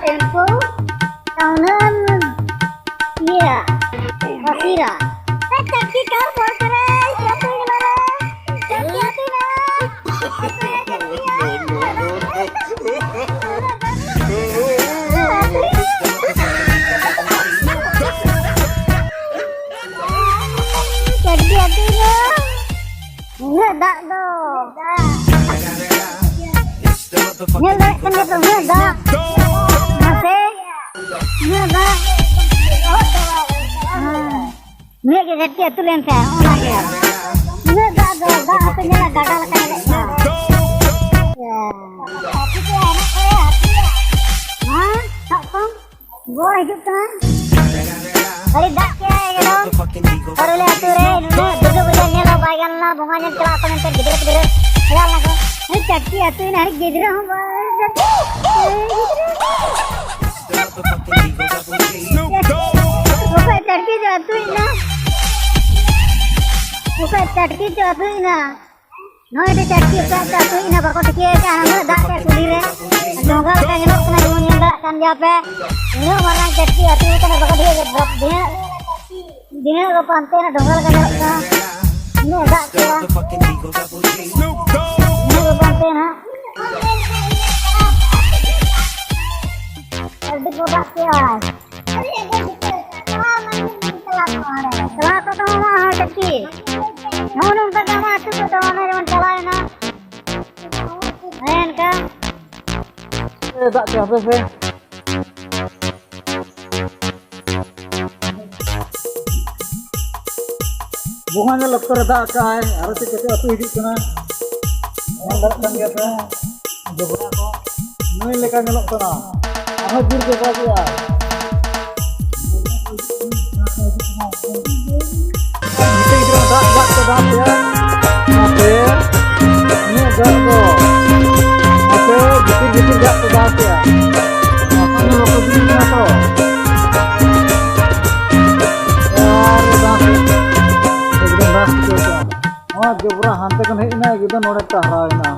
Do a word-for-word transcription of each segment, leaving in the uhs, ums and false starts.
Tempo ᱴᱟᱣᱱᱟᱢ ᱤᱭᱟᱹ ᱦᱟᱥᱤᱨᱟ᱾ ᱮ, ᱪᱟᱹᱴᱠᱤ ᱠᱟᱨ ᱵᱚᱞ ᱠᱟᱱᱟᱭ, ᱪᱟᱹᱴᱠᱤ ᱠᱟᱱᱟᱭ, ᱪᱟᱹᱴᱠᱤ ᱟᱹᱛᱩ ᱨᱮ᱾ ᱪᱟᱹᱴᱠᱤ ᱟᱹᱛᱩ ᱨᱮ᱾ ᱩᱱᱟᱹᱜ ᱫᱟᱜ ᱫᱚ᱾ ᱧᱮᱞ ᱫᱟᱲᱮᱭᱟᱜ ᱠᱟᱱ ᱜᱮᱭᱟ ᱯᱮ, ᱩᱱᱟᱹᱜ ᱫᱟᱜ᱾ ᱢᱟᱥᱮ, ᱩᱱᱟᱹᱜ ᱫᱟᱜ᱾ ᱦᱮᱸ᱾ ᱩᱱᱟᱹᱜ ᱜᱮ ᱜᱷᱟᱴᱛᱤ ᱟᱹᱛᱩ ᱞᱮᱱ ᱠᱷᱟᱱ, ᱚᱱᱟ ᱜᱮ᱾ ᱩᱱᱟᱹᱜ ᱫᱟᱜ ᱫᱚ, ᱫᱟᱜ ᱦᱚᱸᱯᱮ ᱧᱮᱞᱟ, ᱜᱟᱰᱟ ᱞᱮᱠᱟ ᱧᱮᱞᱚᱜ ᱠᱟᱱᱟ᱾ ᱦᱮᱸ? ᱥᱟᱵ ᱠᱚᱢ᱾ ᱜᱚᱲ ᱦᱤᱡᱩᱜ ᱠᱟᱱᱟ᱾ ᱟᱹᱰᱤ ᱫᱟᱜ ᱠᱮᱜᱼᱟᱭ ᱮᱠᱫᱚᱢ᱾ ᱯᱟᱨᱩᱞᱤ ᱟᱹᱛᱩ ᱨᱮ ᱱᱩᱱᱟᱹᱜ ᱫᱩᱨᱜᱟᱹ ᱯᱩᱡᱟᱹ ᱧᱮᱞ ᱦᱚᱸ ᱵᱟᱭ ᱜᱟᱱ ᱞᱮᱱᱟ᱾ ᱵᱚᱸᱜᱟ ᱧᱮᱞ ᱪᱟᱞᱟᱜ ᱠᱚ ᱢᱮᱱᱛᱮ ᱜᱤᱫᱽᱨᱟᱹ ᱯᱤᱫᱽᱨᱟᱹ ᱪᱟᱞᱟᱣ ᱞᱮᱱᱟ ᱠᱚ᱾ ᱟᱹᱰᱤ ᱪᱟᱹᱴᱠᱤ ᱟᱹᱛᱩᱭᱮᱱᱟ, ᱟᱹᱰᱤ ᱜᱤᱫᱽᱨᱟᱹ ᱦᱚᱸ ᱵᱟᱭ ᱚᱠᱚᱭ ᱪᱟᱹᱴᱠᱤ ᱪᱚ ᱟᱹᱛᱩᱭᱮᱱᱟ? ᱚᱠᱚᱭ ᱪᱟᱹᱴᱠᱤ ᱪᱚ ᱟᱹᱛᱩᱭᱮᱱᱟ? ᱱᱚᱜᱼᱚᱭ ᱫᱚ ᱪᱟᱹᱴᱠᱤ ᱚᱠᱟ ᱚᱠᱟ ᱟᱹᱛᱩᱭᱮᱱᱟ, ᱵᱟᱠᱚ ᱴᱷᱤᱠᱟᱹᱭ ᱠᱟᱜᱼᱟ᱾ ᱩᱱᱟᱹᱜ ᱫᱟᱜ ᱠᱮᱜᱼᱟ ᱠᱩᱞᱦᱤ ᱨᱮ, ᱰᱷᱚᱸᱜᱟ ᱞᱮᱠᱟ ᱧᱮᱞᱚᱜ ᱠᱟᱱᱟ, ᱡᱮᱢᱚᱱ ᱧᱮᱞ ᱫᱟᱲᱮᱭᱟᱜ ᱠᱟᱱ ᱜᱮᱭᱟ ᱯᱮ᱾ ᱩᱱᱟᱹᱜ ᱢᱟᱨᱟᱝ ᱪᱟᱹᱴᱠᱤ ᱟᱹᱛᱩ ᱠᱟᱱᱟ, ᱵᱟᱠᱚ ᱴᱷᱤᱠᱟᱹᱭ ᱠᱟᱜᱼᱟ᱾ ᱰᱷᱮᱨ, ᱰᱷᱮᱨ ᱜᱮ ᱯᱟᱱᱛᱮ ᱨᱮ ᱰᱷᱚᱸᱜᱟ ᱞᱮᱠᱟ ᱧᱮᱞᱚᱜ ᱠᱟᱱᱟ᱾ ᱩᱱᱟᱹᱜ ᱫᱟᱜ ᱠᱮᱜᱼᱟ᱾ ᱩᱱᱟᱹᱜ ᱜᱮ ᱯᱟᱱᱛᱮ ᱱᱟᱦᱟᱜ᱾ ᱟᱹᱰᱤ ᱠᱚ ᱫᱟᱜ ᱠᱮᱜᱼᱟ᱾ ᱪᱟᱞᱟᱣ ᱠᱚ ᱛᱟᱢᱟ ᱢᱟ ᱦᱚᱸ ᱪᱟᱹᱴᱠᱤ᱾ ᱱᱚᱜᱼᱚ ᱱᱚᱝᱠᱟ ᱜᱮ ᱟᱢᱟᱜ ᱟᱹᱛᱩ ᱠᱚ ᱛᱟᱢᱟ, ᱚᱱᱮ ᱡᱮᱢᱚᱱ ᱪᱟᱞᱟᱣᱮᱱᱟ᱾ ᱦᱮᱸ, ᱚᱱᱠᱟ᱾ ᱮ, ᱫᱟᱜ ᱠᱮᱫ ᱦᱟᱯᱮ ᱥᱮ᱾ ᱵᱚᱸᱜᱟ ᱧᱮᱞ ᱚᱠᱛᱚ ᱨᱮ ᱫᱟᱜ ᱠᱟᱜᱼᱟᱭ, ᱟᱨᱚ ᱪᱮᱫ ᱠᱚᱪᱚ ᱟᱹᱛᱩ ᱦᱤᱡᱩᱜ ᱠᱟᱱᱟ᱾ ᱧᱮᱞ ᱫᱟᱲᱮᱭᱟᱜ ᱠᱟᱱ ᱜᱮᱭᱟ ᱯᱮ᱾ ᱡᱚᱵᱽᱨᱟ ᱠᱚ ᱱᱟᱹᱭ ᱞᱮᱠᱟ ᱧᱮᱞᱚᱜ ᱠᱟᱱᱟ, ᱟᱨᱦᱚᱸ ᱡᱳᱨ ᱜᱮ ᱫᱟᱜ ᱮᱜᱼᱟ᱾ ᱢᱤᱫᱴᱮᱱ ᱜᱤᱫᱽᱨᱟᱹ ᱫᱟᱜ ᱫᱟᱜ ᱛᱮ ᱫᱟᱜ ᱮᱜᱼᱟ᱾ ᱱᱚᱛᱮ ᱩᱱᱟᱹᱜ ᱫᱟᱜ ᱫᱚ, ᱱᱚᱛᱮ ᱵᱷᱤᱛᱤᱨ ᱵᱷᱤᱛᱤᱨ ᱫᱟᱜ ᱛᱮ ᱫᱟᱜ ᱮᱜᱼᱟ᱾ ᱚᱠᱚᱭ ᱦᱚᱸ ᱵᱟᱠᱚ ᱵᱩᱡᱽ ᱠᱟᱱᱟ ᱛᱚ᱾ ᱟᱨ ᱫᱟᱜ ᱮᱠᱫᱚᱢ ᱫᱟᱜ ᱩᱛᱟᱹᱨ ᱠᱟᱜᱼᱟ᱾ ᱱᱚᱣᱟ ᱡᱚᱵᱽᱨᱟ ᱦᱟᱱᱛᱮ ᱠᱷᱚᱱ ᱦᱮᱡ ᱮᱱᱟ, ᱮᱠᱫᱚᱢ ᱱᱚᱰᱮ ᱴᱟᱦᱨᱟᱣ ᱮᱱᱟ᱾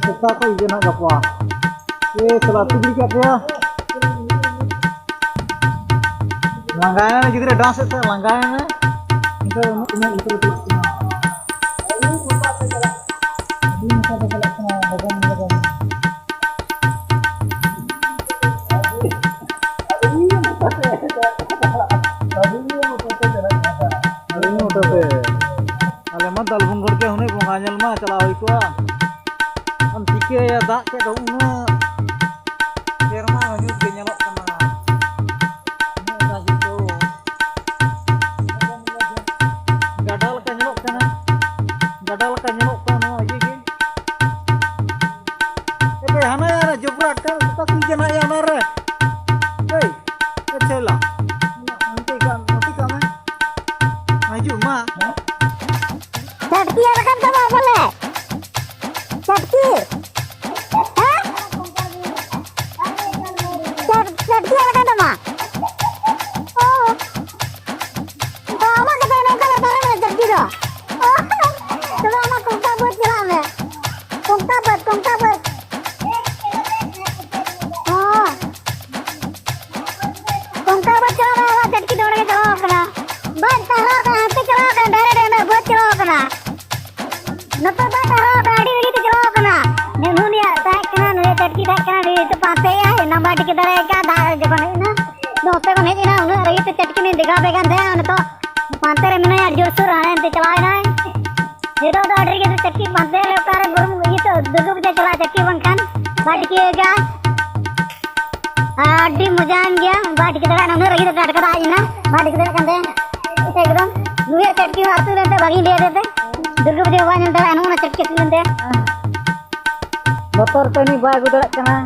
ᱥᱮᱛᱟᱜ ᱠᱷᱚᱱ ᱤᱭᱟᱹ ᱱᱟᱜ ᱜᱟᱯᱟ᱾ ᱮ ᱥᱟᱞᱟ, ᱟᱹᱛᱩ ᱜᱤᱰᱤ ᱠᱟᱜ ᱯᱮᱭᱟ᱾ ᱞᱟᱸᱜᱟᱭᱮᱱᱟ ᱜᱤᱫᱽᱨᱟᱹ, dance ᱮᱫ ᱛᱟᱦᱮᱸ, ᱞᱟᱸᱜᱟᱭᱮᱱᱟ᱾ ᱱᱤᱛᱚᱜ ᱩᱱᱟᱹᱜ, ᱩᱱᱟᱹᱜ ᱩᱛᱟᱹᱨ ᱪᱟᱞᱟᱜ ᱠᱟᱱᱟ᱾ ᱟᱹᱰᱤ ᱢᱚᱴᱟ ᱛᱮ ᱪᱟᱞᱟᱜ ᱠᱟᱱᱟ, ᱞᱚᱜᱚᱱ, ᱞᱚᱜᱚᱱ᱾ ᱟᱹᱰᱤ ᱢᱚᱴᱟ ᱛᱮ᱾ ᱟᱞᱮ ᱢᱟ ᱫᱟᱞᱵᱷᱩᱝᱜᱚᱲ ᱜᱮ ᱦᱩᱱᱟᱹᱝ ᱵᱚᱸᱜᱟ ᱧᱮᱞ ᱢᱟ ᱪᱟᱞᱟᱣ ᱦᱩᱭ ᱠᱚᱜᱼᱟ᱾ ᱟᱢ ᱪᱤᱠᱟᱹᱭᱟ, ᱫᱟᱜ ᱠᱮᱫ ᱫᱚ ᱩᱱᱟᱹᱜ᱾ ᱥᱮᱨᱢᱟ ᱦᱚᱸ ᱧᱩᱛ ᱜᱮ ᱧᱮᱞᱚᱜ ᱠᱟᱱᱟ᱾ ᱩᱱᱟᱹᱜ ᱫᱟᱜ ᱜᱮᱛᱚ᱾ ᱜᱟᱰᱟ ᱞᱮᱠᱟ ᱧᱮᱞᱚᱜ ᱠᱟᱱᱟ᱾ ᱜᱟᱰᱟ ᱞᱮᱠᱟ ᱧᱮᱞᱚᱜ ᱠᱟᱱᱟ ᱱᱚᱣᱟ ᱤᱭᱟᱹ ᱜᱮ᱾ ᱮ ᱵᱷᱟᱭ, ᱦᱟᱱᱟ ᱭᱟᱨ ᱡᱚᱵᱽᱨᱟ ᱟᱴᱠᱟᱨ ᱚᱠᱟ ᱠᱚ ᱤᱭᱟᱹ ᱱᱟ ᱭᱟ ᱚᱱᱟ ᱨᱮ? ᱮᱭ, ᱮ ᱪᱮᱞᱟ, ᱱᱚᱛᱮ ᱠᱟᱜ, ᱱᱚᱛᱮ ᱠᱟᱜ ᱢᱮ᱾ ᱦᱤᱡᱩᱜ ᱢᱟ᱾ ᱪᱟᱹᱴᱠᱤ ᱟᱞᱟᱠᱟᱱ ᱛᱟᱢᱟ ᱵᱚᱞᱮ᱾ ᱪᱟᱹᱴᱠᱤ᱾ ᱦᱮᱸ? ᱪᱟᱹᱴ-, ᱪᱟᱹᱴᱠᱤ ᱟᱞᱟᱠᱟᱱ ᱛᱟᱢᱟ᱾ ᱚ᱾ ᱛᱚ ᱟᱢᱟᱜ ᱠᱟᱛᱷᱟ ᱱᱚᱝᱠᱟ ᱞᱮ ᱯᱟᱨᱚᱢ ᱮᱫᱟ ᱪᱟᱹᱴᱠᱤ ᱫᱚ᱾ ᱚ᱾ ᱛᱚᱵᱮ ᱟᱢᱟᱜ ᱠᱚᱝᱠᱟ ᱵᱟᱹᱫᱽ ᱪᱟᱞᱟᱜ ᱢᱮ᱾ ᱠᱚᱝᱠᱟ ᱵᱟᱹᱫᱽ, ᱠᱚᱝᱠᱟ ᱵᱟᱹᱫᱽ᱾ ᱚ᱾ ᱠᱚᱝᱠᱟ ᱵᱟᱹᱫᱽ ᱪᱟᱞᱟᱣ ᱞᱮᱱᱟ, ᱟᱵᱟᱨ ᱪᱟᱹᱴᱠᱤ ᱫᱚ ᱚᱸᱰᱮ ᱜᱮ ᱪᱟᱞᱟᱣ ᱠᱟᱱᱟ᱾ ᱵᱟᱹᱫᱽ ᱪᱟᱞᱟᱣ ᱠᱟᱱᱟ, ᱦᱟᱱᱛᱮ ᱪᱟᱞᱟᱣ ᱠᱟᱱᱟ, direct ᱚᱸᱰᱮ ᱵᱟᱹᱫᱽ ᱪᱟᱞᱟᱣ ᱠᱟᱱᱟ᱾ ᱱᱚᱛᱮ ᱵᱟᱹᱫᱽ ᱪᱟᱞᱟᱣ ᱠᱟᱱᱟ, ᱟᱹᱰᱤ ᱨᱟᱹᱜᱤ ᱛᱮ ᱪᱟᱞᱟᱣ ᱠᱟᱱᱟ᱾ ᱱᱩᱭ ᱱᱩᱭᱟᱜ ᱛᱟᱦᱮᱸ ᱠᱟᱱᱟ, ᱱᱩᱭ ᱪᱟᱹᱴᱠᱤ ᱛᱟᱦᱮᱸ ᱠᱟᱱᱟ, ᱱᱩᱭ ᱛᱚ ᱯᱟᱱᱛᱮᱭᱟᱭ, ᱱᱟᱢᱵᱟᱨ ᱴᱷᱤᱠ ᱫᱟᱲᱮᱭᱟᱭ ᱠᱟᱱ, ᱫᱟᱜ ᱡᱚᱠᱷᱚᱱ ᱦᱮᱡ ᱮᱱᱟ, ᱱᱚᱛᱮ ᱠᱷᱚᱱ ᱦᱮᱡ ᱮᱱᱟ, ᱩᱱᱟᱹᱜ ᱨᱟᱹᱜᱤ ᱛᱮ ᱪᱟᱹᱴᱠᱤ ᱱᱩᱭ ᱫᱮᱜᱟ ᱵᱮᱜᱟᱱ ᱛᱟᱭᱟ, ᱱᱤᱛᱚᱜ ᱯᱟᱱᱛᱮ ᱨᱮ ᱢᱮᱱᱟᱭᱟ, ᱟᱹᱰᱤ ᱡᱳᱨ ᱥᱳᱨ ᱦᱟᱱᱮ ᱦᱟᱱᱛᱮ ᱪᱟᱞᱟᱣ ᱮᱱᱟᱭ᱾ ᱱᱤᱛᱚᱜ ᱫᱚ ᱟᱹᱰᱤ ᱨᱟᱹᱜᱤ ᱛᱮ ᱪᱟᱹᱴᱠᱤ ᱯᱟᱱᱛᱮ ᱨᱮ ᱚᱠᱟᱨᱮ ᱵᱩᱨᱩᱢ ᱤᱭᱟᱹ ᱛᱚ ᱫᱩᱨᱜᱟᱹ ᱯᱩᱡᱟᱹ ᱪᱟᱞᱟᱜᱼᱟ, ᱪᱟᱹᱴᱠᱤ ᱵᱟᱝᱠᱷᱟᱱ ᱵᱟᱹᱴᱠᱤ ᱮᱜᱟ᱾ ᱟᱹᱰᱤ ᱢᱚᱡᱟᱭᱮᱱ ᱜᱮᱭᱟ, ᱵᱟᱭ ᱴᱷᱤᱠᱟᱹ ᱫᱟᱲᱮᱭᱟᱜ ᱠᱟᱱᱟ, ᱩᱱᱟᱹᱜ ᱨᱟᱹᱜᱤ ᱛᱮ ᱴᱟᱴᱠᱟ ᱫᱟᱜ ᱦᱮᱡ ᱮᱱᱟ, ᱵᱟᱭ ᱴᱷᱤᱠᱟᱹ ᱫᱟᱲᱮᱭᱟᱜ ᱠᱟᱱ ᱛᱟᱦᱮᱸ᱾ ᱮᱠᱫᱚᱢ ᱱᱩᱭᱟᱜ ᱪᱟᱹᱴᱠᱤ ᱦᱚᱸ ᱟᱹᱛᱩ ᱞᱮᱱᱛᱮ ᱵᱟᱹᱜᱤᱧ ᱞᱟᱹᱭ ᱟᱫᱮ ᱛᱮ, ᱫᱩᱨᱜᱟᱹ ᱯᱩᱡᱟᱹ ᱵᱟᱵᱟ ᱧᱮᱞ ᱫᱟᱲᱮᱭᱟᱜᱼᱟ, ᱱᱚᱜᱼᱚ ᱱᱟ ᱪᱟᱹᱴᱠᱤ ᱟᱹᱛᱩ ᱞᱮᱱᱛᱮ᱾ ᱵᱚᱛᱚᱨ ᱛᱮ ᱩᱱᱤ ᱵᱟᱭ ᱟᱹᱜᱩ ᱫᱟᱲᱮᱭᱟᱜ ᱠᱟᱱᱟ,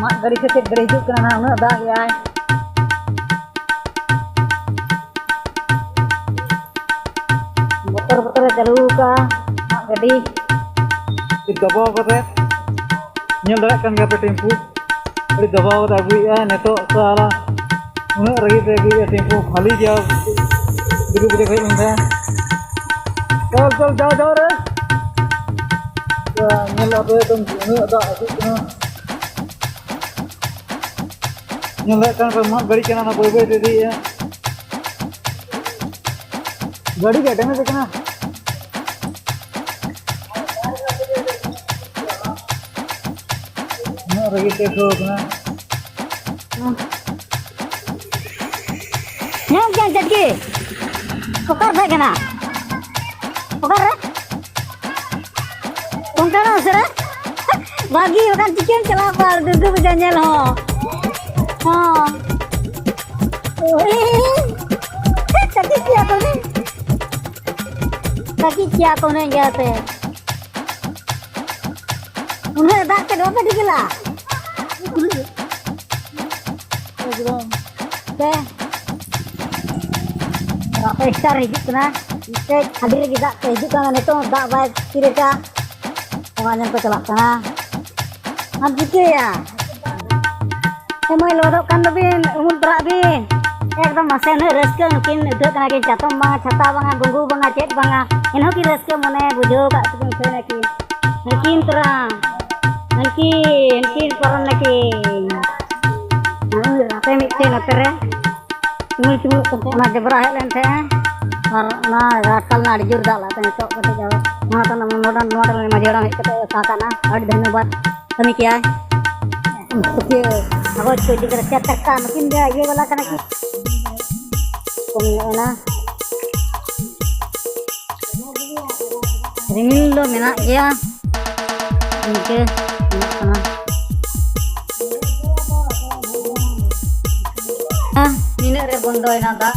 ᱢᱟᱫ ᱜᱟᱹᱰᱤ ᱥᱮ ᱪᱮᱫ ᱜᱟᱹᱰᱤ ᱦᱤᱡᱩᱜ ᱠᱟᱱᱟ ᱱᱟᱦᱟᱜ, ᱩᱱᱟᱹᱜ ᱫᱟᱜ ᱮᱜᱼᱟᱭ᱾ ᱵᱚᱛᱚᱨ ᱵᱚᱛᱚᱨ ᱮ ᱪᱟᱹᱞᱩ ᱟᱠᱟᱫᱼᱟ ᱢᱟᱫ ᱜᱟᱹᱰᱤ᱾ ᱟᱹᱰᱤ ᱫᱟᱵᱟᱣ ᱠᱟᱛᱮ ᱧᱮᱞ ᱫᱟᱲᱮᱭᱟᱜ ᱠᱟᱱ ᱜᱮᱭᱟ ᱯᱮ ᱴᱮᱢᱯᱩ, ᱟᱹᱰᱤ ᱫᱟᱵᱟᱣ ᱠᱟᱛᱮ ᱟᱹᱜᱩᱭᱮᱫᱼᱟ ᱱᱤᱛᱚᱜ᱾ ᱥᱟᱞᱟ ᱩᱱᱟᱹᱜ ᱨᱟᱹᱜᱤ ᱛᱮ ᱟᱹᱜᱩᱭᱮᱫᱼᱟ ᱴᱮᱢᱯᱩ, ᱠᱷᱟᱹᱞᱤ ᱜᱮᱭᱟ ᱫᱩᱨᱜᱟᱹ ᱯᱩᱡᱟᱹ ᱠᱷᱚᱱ ᱢᱮᱱᱫᱟ᱾ ᱪᱚᱞ, ᱪᱚᱞ, ᱡᱟᱣ, ᱡᱟᱣ ᱨᱮ᱾ ᱧᱮᱞ ᱟᱯᱮ ᱮᱠᱫᱚᱢ ᱩᱱᱟᱹᱜ ᱫᱟᱜ ᱦᱤᱡᱩᱜ ᱠᱟᱱᱟ᱾ ᱧᱮᱞᱮᱫ ᱠᱟᱱ ᱯᱮ, ᱢᱟᱫ ᱜᱟᱹᱰᱤ ᱠᱟᱱᱟ, ᱚᱱᱟ ᱵᱟᱹᱭ ᱵᱟᱹᱭ ᱛᱮ ᱤᱫᱤᱭᱮᱫᱼᱟ᱾ ᱜᱟᱹᱰᱤ ᱜᱮ damage ᱠᱟᱱᱟ᱾ ᱩᱱᱟᱹᱜ ᱨᱟᱹᱜᱤ ᱛᱮ ᱩᱴᱷᱟᱹᱣ ᱠᱟᱱᱟ᱾ ᱧᱟᱢ ᱠᱮᱫ ᱪᱟᱹᱴᱠᱤ᱾ ᱚᱠᱟᱨᱮ ᱛᱟᱦᱮᱸ ᱠᱟᱱᱟ? ᱚᱠᱟᱨᱮ? ᱚᱱᱠᱟᱱᱟᱜ ᱩᱥᱟᱹᱨᱟ? ᱵᱷᱟᱹᱜᱤ, ᱵᱟᱠᱷᱟᱱ ᱪᱤᱠᱟᱹᱢ ᱪᱟᱞᱟᱣ ᱠᱚᱜᱼᱟ ᱫᱩᱨᱜᱟᱹ ᱯᱩᱡᱟᱹ ᱧᱮᱞ ᱦᱚᱸ? ᱦᱚᱸ᱾ ᱳᱭ᱾ ᱠᱟᱹᱴᱤᱡ ᱜᱮᱭᱟ ᱠᱚ ᱩᱱᱟᱹᱜ᱾ ᱠᱟᱹᱴᱤᱡ ᱜᱮᱭᱟ ᱠᱚ ᱩᱱᱟᱹᱜ ᱜᱮᱭᱟ ᱯᱮ᱾ ᱩᱱᱟᱹᱜ ᱫᱟᱜ ᱛᱮ ᱵᱟᱯᱮ ᱴᱷᱤᱠᱟᱹᱞᱟ? ᱮᱠᱫᱚᱢ᱾ ᱯᱮ᱾ ᱨᱟᱯᱮ ᱥᱴᱟᱨ ᱦᱤᱡᱩᱜ ᱠᱟᱱᱟ᱾ ᱢᱤᱫᱴᱮᱡ ᱟᱹᱰᱤ ᱨᱟᱹᱜᱤ ᱫᱟᱜ ᱛᱮ ᱦᱤᱡᱩᱜ ᱠᱟᱱᱟ᱾ ᱱᱤᱛᱚᱜ ᱫᱟᱜ ᱵᱟᱭ ᱛᱷᱤᱨ ᱟᱠᱟᱫ᱾ ᱚᱱᱟ ᱧᱮᱞ ᱠᱚ ᱪᱟᱞᱟᱜ ᱠᱟᱱᱟ᱾ ᱟᱢ ᱪᱤᱠᱟᱹᱭᱟ? ᱮ ᱢᱟᱹᱭ, ᱞᱚᱦᱚᱫᱚᱜ ᱠᱟᱱ ᱫᱚᱵᱤᱱ, ᱩᱢᱩᱞ ᱯᱟᱨᱟᱜ ᱵᱤᱱ᱾ ᱮᱠᱫᱚᱢ ᱢᱟᱥᱮ, ᱩᱱᱟᱹᱜ ᱨᱟᱹᱥᱠᱟᱹ ᱱᱩᱠᱤᱱ ᱟᱹᱭᱠᱟᱹᱜ ᱠᱟᱱᱟ ᱠᱤᱱ, ᱪᱟᱛᱚᱢ ᱵᱟᱝᱟ, ᱪᱷᱟᱛᱟ ᱵᱟᱝᱟ, ᱜᱩᱸᱜᱩ ᱵᱟᱝᱟ, ᱪᱮᱫ ᱵᱟᱝᱟ, ᱮᱱᱦᱚᱸ ᱠᱤᱱ ᱨᱟᱹᱥᱠᱟᱹ ᱢᱚᱱᱮ ᱵᱩᱡᱷᱟᱹᱣ ᱟᱠᱟᱫ ᱛᱟᱹᱠᱤᱱ ᱩᱴᱷᱟᱹᱣ ᱱᱟᱹᱠᱤᱱ᱾ ᱦᱟᱹᱱᱠᱤᱱ ᱛᱚᱨᱟ, ᱦᱟᱹᱱᱠᱤᱱ, ᱦᱟᱹᱱᱠᱤᱱ ᱯᱟᱨᱚᱢ ᱱᱟᱹᱠᱤᱱ᱾ ᱱᱚᱜᱼᱚᱭ ᱨᱟᱛᱮ ᱢᱤᱫᱴᱮᱱ ᱱᱚᱛᱮ ᱨᱮ ᱪᱩᱢᱩᱞ ᱪᱩᱢᱩᱞ ᱠᱚ ᱚᱱᱟ ᱡᱚᱵᱽᱨᱟ ᱦᱮᱡ ᱞᱮᱱ ᱛᱟᱦᱮᱸᱜᱼᱟ᱾ ᱟᱨ ᱚᱱᱟ ᱨᱟᱥᱛᱟ ᱨᱮᱱᱟᱜ ᱟᱹᱰᱤ ᱡᱳᱨ ᱫᱟᱜ ᱞᱟᱜ ᱛᱟᱦᱮᱸ ᱱᱤᱛᱚᱜ ᱠᱟᱹᱴᱤᱡ ᱟᱨᱚ ᱱᱚᱣᱟ ᱛᱟᱭᱱᱚᱢ ᱱᱚᱰᱮ, ᱱᱚᱣᱟ ᱛᱟᱭᱱᱚᱢ ᱢᱟᱹᱡᱷᱤ ᱦᱟᱲᱟᱢ ᱦᱮᱡ ᱠᱟᱛᱮ ᱥᱟᱦᱟ ᱠᱟᱜ ᱱᱟ᱾ ᱟᱹᱰᱤ ᱫᱷᱚᱱᱭᱚᱵᱟᱫ᱾ ᱠᱟᱹᱢᱤ ᱠᱮᱜᱼᱟᱭ᱾ ᱤᱭᱟᱹ ᱠᱟᱜᱚᱡᱽ ᱠᱚ ᱤᱫᱤ ᱠᱟᱛᱮ ᱪᱟᱨ ᱪᱟᱠᱟ ᱱᱩᱠᱤᱱ ᱜᱮ ᱤᱭᱟᱹ ᱵᱟᱞᱟ ᱠᱟᱱᱟ ᱠᱤᱱ᱾ ᱠᱚᱢ ᱧᱚᱜ ᱮᱱᱟ᱾ ᱨᱤᱢᱤᱞ ᱫᱚ ᱢᱮᱱᱟᱜ ᱜᱮᱭᱟ᱾ ᱤᱱᱠᱟᱹ ᱧᱮᱞᱚᱜ ᱠᱟᱱᱟ᱾ ᱱᱤᱱᱟᱹᱜ ᱨᱮ ᱵᱚᱱᱫᱚᱭᱮᱱᱟ ᱫᱟᱜ᱾